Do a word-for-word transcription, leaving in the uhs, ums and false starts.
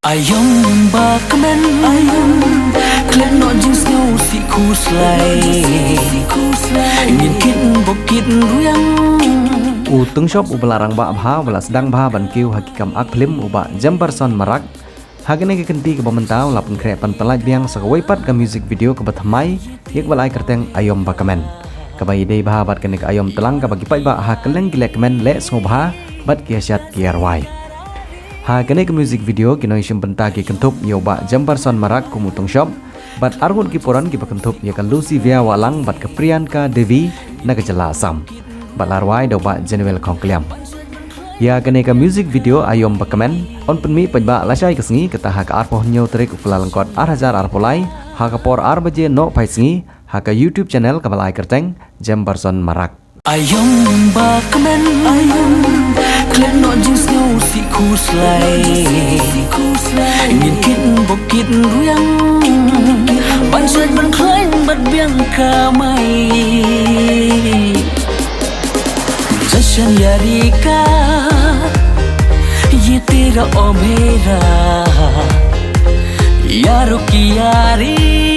Aïom ba kmen, aïom, klet noh jingsngew sih khuslai. Ngin kit bok kit rwiang. U Tungshop uba la rangbah bha, uba la sdang bha ban kiew ha ki kam ak phlim, u Bah Jemberson Marak, ha kane ka kynti kaba mynta u la pynkhreh ban pyllait biang sa kawei pat ka music video kaba thymmai ïa kaba la ai kyrteng Aïom ba kmen, kaba ïadei bha bad kane ka aïom tlang kaba ki paidbah ha kylleng ki lehkmen leh sngewbha bad ki ïasyat ki ïarwai. Ha kane ka music video ki nongshim bynta ki kynthup ïa u Bah Jemberson Marak kum u Tungshop bad arngut ki puron kiba kynthup ïa ka Lucivia Wahlang bad ka Priyanka Devi na ka jylla Assam, bad la rwai da u Bah Januel Khongkliam. Ïa kane ka music video Aïom ba kmen yn pynmih paidbah lashai ka sngi, kata ha ka arphew hynñiew tarik u Kyllalyngkot ar hajar arphew lai, ha ka por ar baje nohphai sngi, ha ka YouTube channel kaba la ai kyrteng Jemberson Marak. Aïom ba kmen, aïom, klet noh jingsngew sih khuslai. Ngin kit bok kit rwiang, ban sait ban khlaiñ bad biang kamai. Jashn yari ka, ye tera o mera, yaro ki yari.